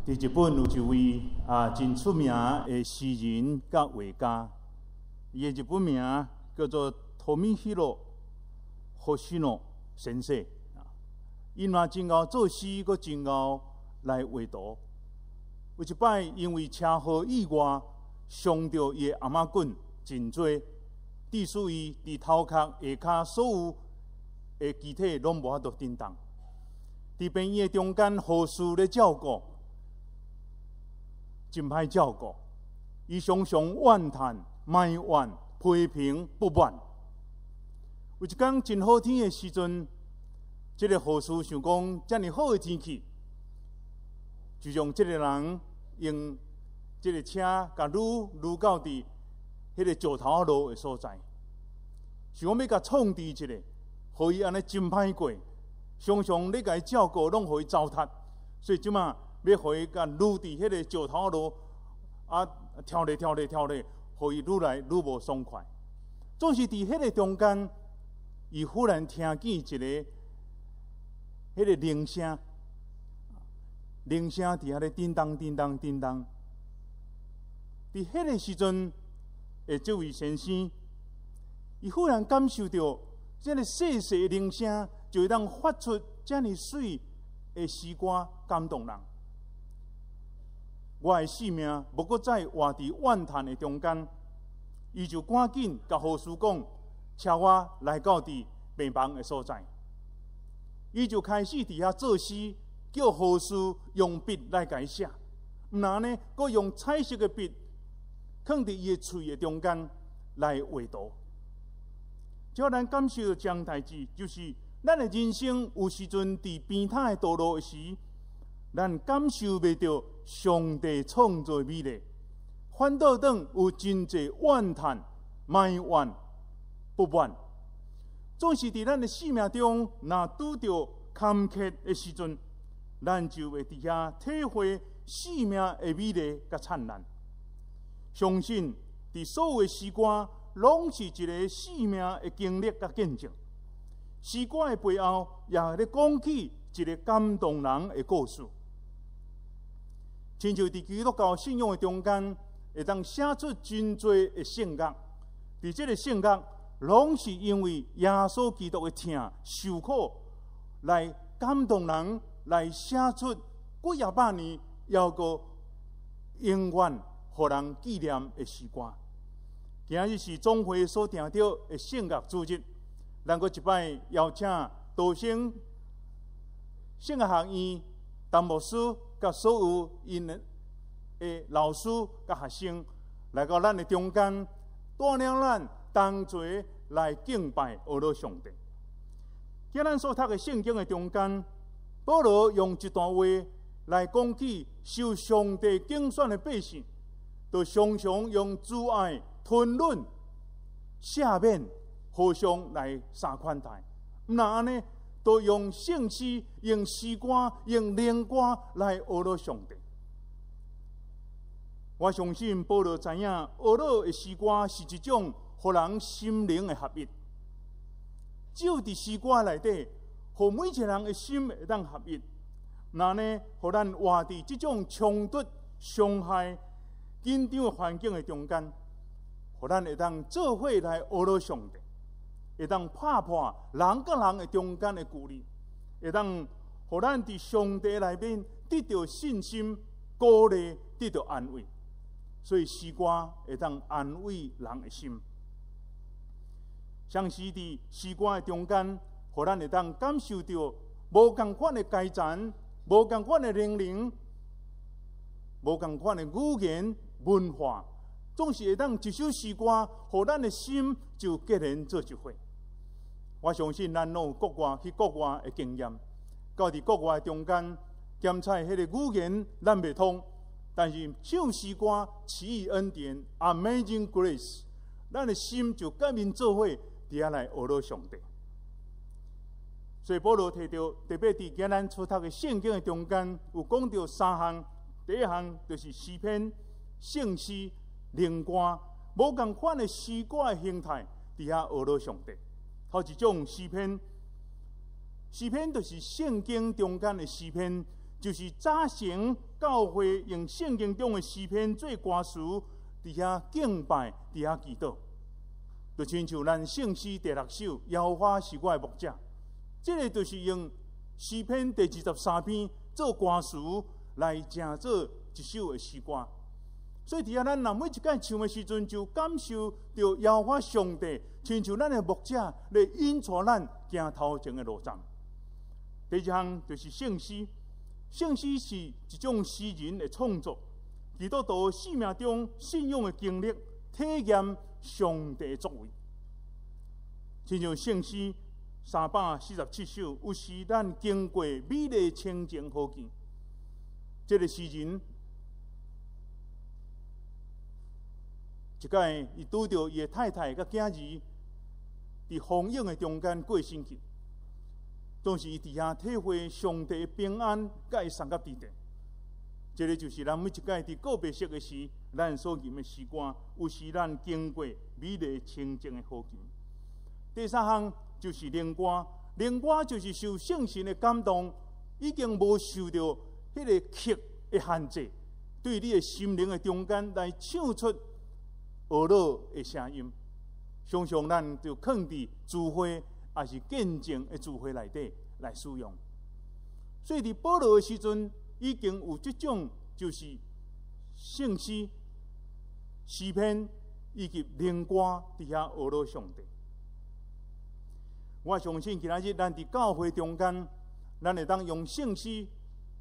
佇日本有一位真出名的詩人佮畫家，伊的日本名叫做 Tomihiro Hoshino 先生。伊嘛真𠢕作詩，閣真𠢕來畫圖。有一擺因為車禍意外，傷著伊的頷仔骨真濟，致使伊佇頭殼下跤所有的肢體攏無法度振動。佇病院的中間，護士咧照顧，真歹照顧。伊常常怨嘆、埋怨、批評、不滿。有一工真好天的時陣，這个護士想講，遮爾好的天氣，就將這个人用這个車共擄擄到佇彼個石頭仔路的所在，想講欲共創治一下，予伊按呢真歹過，常常咧共伊照顧，攏予伊糟蹋，所以這馬欲予伊共擄佇彼個石頭仔路，跳咧跳咧跳咧，予伊愈來愈無爽快。總是佇彼個中間，伊忽然聽見一个彼個鈴聲，鈴聲佇遐咧叮當叮當叮當。佇彼個時陣，的這位先生，伊忽然感受著這个細細的鈴聲，就會當發出遮爾媠的詩歌，感動人。我的性命無閣再活佇怨嘆的中間，伊就趕緊共護士講，車我來到佇病房的所在。伊就開始佇遐作詩，叫護士用筆來共伊寫，毋但按呢，閣用彩色的筆囥佇伊的喙的中間來畫圖。只要咱感受著一項代誌，就是咱的人生有時陣佇平坦的道路的時，咱感受袂著上帝創造的美麗，反倒轉有真濟怨嘆、埋怨、不滿。總是佇咱的生命中，若拄著坎坷的時陣，咱就會佇遐體會生命的美麗佮燦爛。相信佇所有的詩歌，攏是一个生命的經歷佮見證。詩歌的背後，也咧講起一个感動人的故事。親像佇基督教信仰的中間，會當寫出真濟的聖樂。佇這个聖樂，攏是因為耶穌基督的疼受苦，來感動人，來寫出幾仔百年，猶閣永遠予人紀念的詩歌。今日是總會所定著的聖樂主日，咱閣一擺邀請道成聖樂學院陳牧師佮所有𪜶的老師佮學生來到咱的中間，帶領咱同齊來敬拜阿羅上帝。今咱所讀的聖經的中間，保羅用一段話來講起受上帝揀選的百姓，就常常用慈愛、吞忍、赦免，互相來相款待。毋但按呢，都用聖詩、用詩歌、用靈歌來阿羅上帝。我相信保羅知影，阿羅的詩歌是一種予人心靈的合一。只有佇詩歌內底，予每一個人的心會當合一，那呢，予咱活佇這種衝突、傷害、緊張的環境的中間，予咱會當做伙來阿羅上帝，會當拍破人佮人的中間的距離，會當予咱佇上帝內面得著信心、鼓勵、得著安慰。所以詩歌會當安慰人的心。像是佇詩歌的中間，予咱會當感受著無仝款的階層、無仝款的年齡、無仝款的語言文化，總是會當一首詩歌，予咱的心就結連做一伙。我相信咱攏有國外去國外的經驗，到佇國外中間，檢查彼个語言咱袂通，但是唱詩歌《奇異恩典》（Amazing Grace），咱的心就佮𪜶做伙佇遐來阿羅上帝。所以保羅提著，特別佇今咱所讀的聖經的中間，有講著三項。第一項就是詩篇、聖詩、靈歌，無仝款的詩歌的形態，佇遐阿羅上帝。頭一種詩篇，詩篇就是聖經中間的詩篇，就是早晨教會用聖經中的詩篇做歌詞，佇遐敬拜，佇遐祈禱。就親像咱聖詩第六首，耶和華是我的牧者，這个就是用詩篇第23篇做歌詞來成做一首的詩歌。所以佇遐咱若每一擺唱的時陣，就感受著耶和華上帝，親像咱的牧者來引帶咱行頭前的路站。第二項就是聖詩，聖詩是一種詩人的創作，基督徒生命中信仰的經歷，體驗上帝的作為。親像聖詩347首，有時咱經過美麗清靜河徑，這个詩人一擺，伊拄著伊的太太佮囝兒佇風湧的中間過身去，總是伊佇遐體會上帝的平安，共伊送到佇地。這个就是咱每一擺佇告別式的時，咱所吟的詩歌，有時咱經過美麗清靜的河徑。第三項就是靈歌，靈歌就是受聖神的感動，已經無受著彼个曲的限制，對你的心靈的中間來唱出呵咾的聲音。常常咱就囥佇聚會，抑是見證的聚會內底來使用。所以佇保羅的時陣，已經有這種就是聖詩、詩篇以及靈歌佇遐呵咾上帝。我相信今仔日咱佇教會中間，咱會當用聖詩、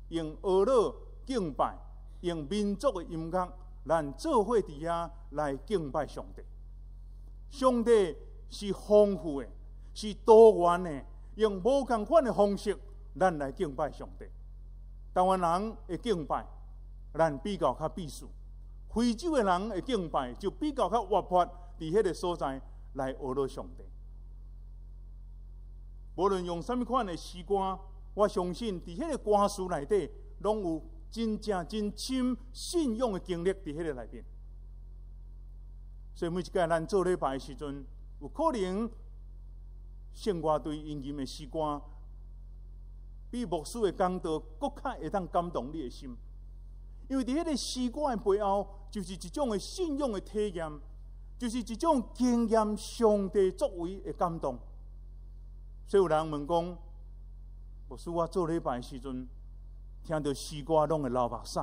用呵咾敬拜、用民族的音樂，咱做伙佇遐來敬拜上帝。上帝是豐富的，是多元的，用無仝款的方式，咱來敬拜上帝。台灣人的敬拜，咱比較較避暑；非洲的人的敬拜就比較較活潑，佇彼个所在來呵咾上帝。無論用啥物款的詩歌，我相信佇彼个歌詞內底，攏有真正真深信仰的經歷佇彼个內面。所以每一擺咱做禮拜的時陣，有可能聖歌隊𪜶吟的詩歌，比牧師的講道閣較會當感動你的心，因為佇彼个詩歌的背後，就是一種的信仰的體驗，就是一種經驗上帝作為的感動。所以有人問講，牧師，我做禮拜的時陣，聽著詩歌攏會流目屎。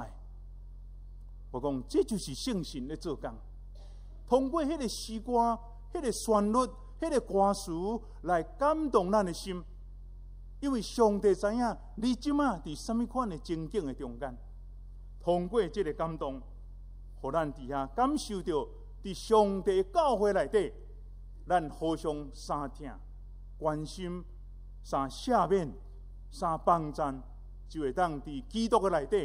我講，這就是聖神咧做工，通過彼个詩歌、彼个旋律、彼个歌詞來感動咱的心。因為上帝知影你這馬佇啥物款的情景的中間，通過這个感動，予咱佇遐感受著佇上帝教會內底，咱互相相疼、關心、相赦免、相幫贊，就會當佇基督的內底，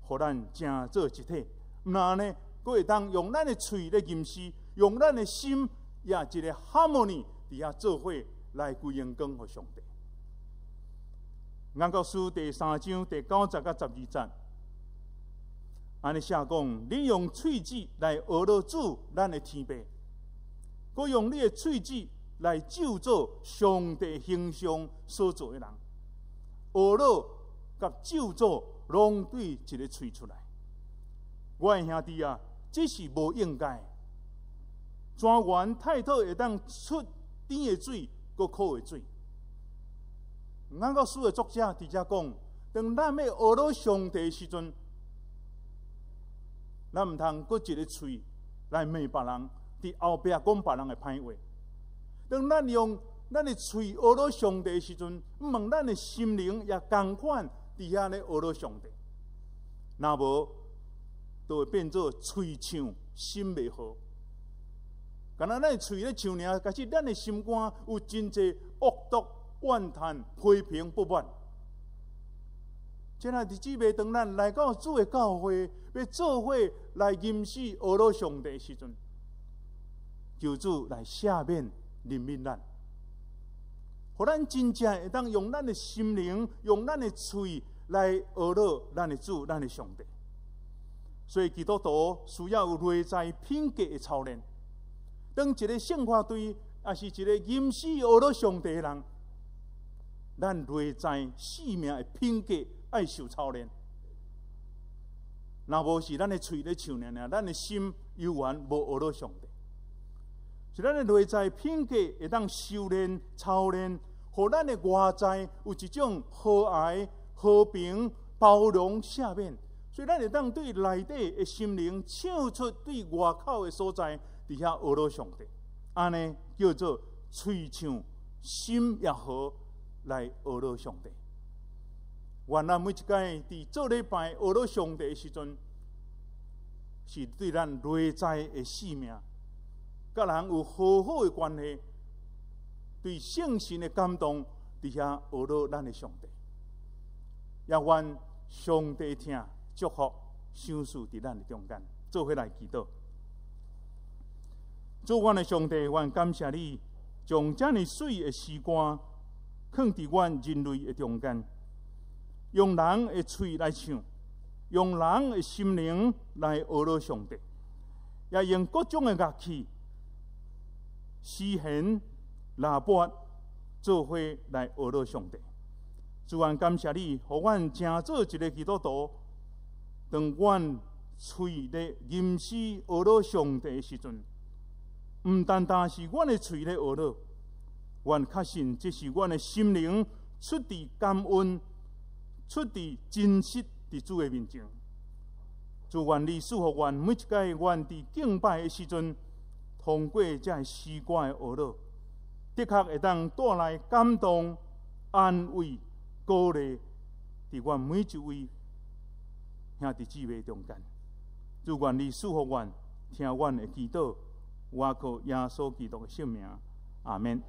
予咱成做一體。毋但按呢，閣會當用咱的喙咧吟詩，用咱的心也一个 harmony 佇遐做伙來歸榮光予上帝。雅各書第三章第九節佮12節，按呢寫講：恁用喙舌來呵咾主咱的天父，閣用你的喙舌來咒詛上帝形象所造的人。呵咾佮咒詛攏對一个喙出來。我的兄弟啊，這是無應該。泉源太討會當出甜的水，閣苦的水。雅各書的作者佇遮講，當咱欲呵咾上帝的時陣，咱毋通閣一个喙來罵別人，佇後壁講別人的歹話。當咱用咱的喙呵咾上帝的時陣，毋問咱的心靈也仝款佇遐咧呵咾上帝。若無，就會變做喙唱心袂和。敢若咱的喙咧唱爾，其實咱的心肝有真濟惡毒、怨嘆、批評、不滿。親愛的姊妹，當咱來到主的教會，欲做伙來吟詩呵咾上帝的時陣，求主來赦免、憐憫咱，予咱真正會當用咱的心靈、用咱的喙來呵咾咱的主、咱的上帝。所以基督徒需要有內在品格的操練。當一个聖歌隊，抑是一个吟詩呵咾上帝的人，咱內在生命的品格愛受操練。若無是咱的喙咧唱爾爾，咱的心猶原無學到上帝。是咱的內在品格會當修煉、操練，予咱的外在有一種和藹、和平、包容、赦免。所以咱會當對內底的心靈唱出對外口的所在，佇遐學到上帝。按呢叫做喙唱心也和來學到上帝。願咱每一擺佇做禮拜學到上帝的時陣，是對咱內在的生命，佮人有和好的關係，對聖神的感動，佇遐學到咱的上帝。也願上帝疼祝福賞賜佇咱的中間，做伙來祈禱。主阮的上帝，阮感謝你，將遮爾媠的詩歌囥佇阮人類的中間，用人的喙來唱，用人的心靈來學到上帝，也用各種的樂器、絲弦、喇叭做伙來學到上帝。主，阮感謝你，予阮成做一个基督徒。當阮喙咧吟詩學到上帝的時陣，毋單單是阮的喙咧學到，阮確信這是阮的心靈出自感恩，出自真實佇主的面前。主，願你賜予阮每一擺阮佇敬拜的時陣，通過這个詩歌的學到，的確會當帶來感動、安慰、鼓勵，佇阮每一位兄弟姊妹中間。主，願你賜予阮，聽阮的祈禱，倚靠耶穌基督的聖名，阿們。